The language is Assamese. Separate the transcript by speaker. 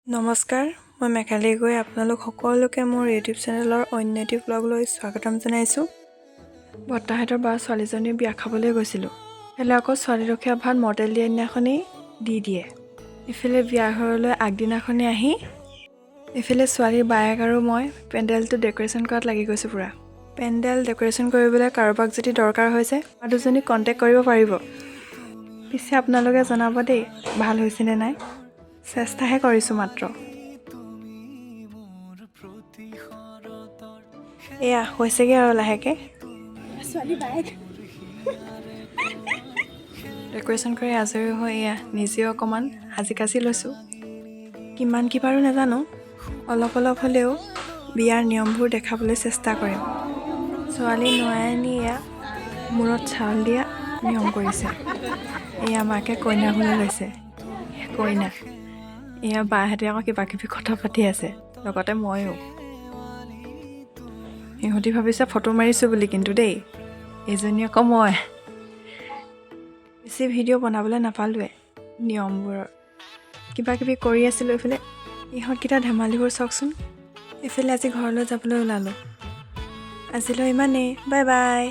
Speaker 1: নমস্কাৰ, মই মেঘালী গৈ আপোনালোক সকলোকে মোৰ ইউটিউব চেনেলৰ অন্য এটি ব্লগলৈ স্বাগতম জনাইছোঁ। বৰ্তাহঁতৰ বা ছোৱালীজনীৰ বিয়া খাবলৈ গৈছিলোঁ। এইফালে আকৌ ছোৱালীৰখীয়া ভাত মৰ্টেল দিয়া দিনাখনেই দি দিয়ে। ইফালে বিয়া ঘৰলৈ আগদিনাখনেই আহি এইফালে ছোৱালীৰ বায়েক আৰু মই পেণ্ডেলটো ডেক'ৰেশ্যন কৰাত লাগি গৈছোঁ। পূৰা পেণ্ডেল ডেক'ৰেশ্যন কৰিবলৈ কাৰোবাক যদি দৰকাৰ হৈছে, আৰু দুজনীক কণ্টেক্ট কৰিব পাৰিব। পিছে আপোনালোকে জনাব দেই, ভাল হৈছেনে নাই। চেষ্টাহে কৰিছোঁ মাত্ৰ। এয়া হৈছেগৈ আৰু লাহেকৈ।
Speaker 2: ছোৱালী বায়েক।
Speaker 1: ডেক'ৰেশ্যন কৰি আজৰি হৈ এয়া নিজেও অকণমান সাজি কাচি লৈছোঁ। কিমান কি পাৰোঁ নাজানো, অলপ অলপ হ'লেও বিয়াৰ নিয়মবোৰ দেখাবলৈ চেষ্টা কৰিম। ছোৱালী নোৱাই আনি এয়া মূৰত চাউল দিয়া নিয়ম কৰিছে। এয়া মাকে কইনা ঘৰলৈ লৈছে। এয়া কইনা। এয়া বাহঁতে আকৌ কিবা কিবি কথা পাতি আছে, লগতে ময়ো। সিহঁতি ভাবিছে ফটো মাৰিছোঁ বুলি, কিন্তু দেই, এইজনী আকৌ মই। বেছি ভিডিঅ' বনাবলৈ নাপালোৱে। নিয়মবোৰৰ কিবা কিবি কৰি আছিলোঁ। এইফালে ইহঁতকেইটা ধেমালিবোৰ চাওকচোন। এইফালে আজি ঘৰলৈ যাবলৈ ওলালোঁ। আজিলৈ ইমানেই, বাই বাই।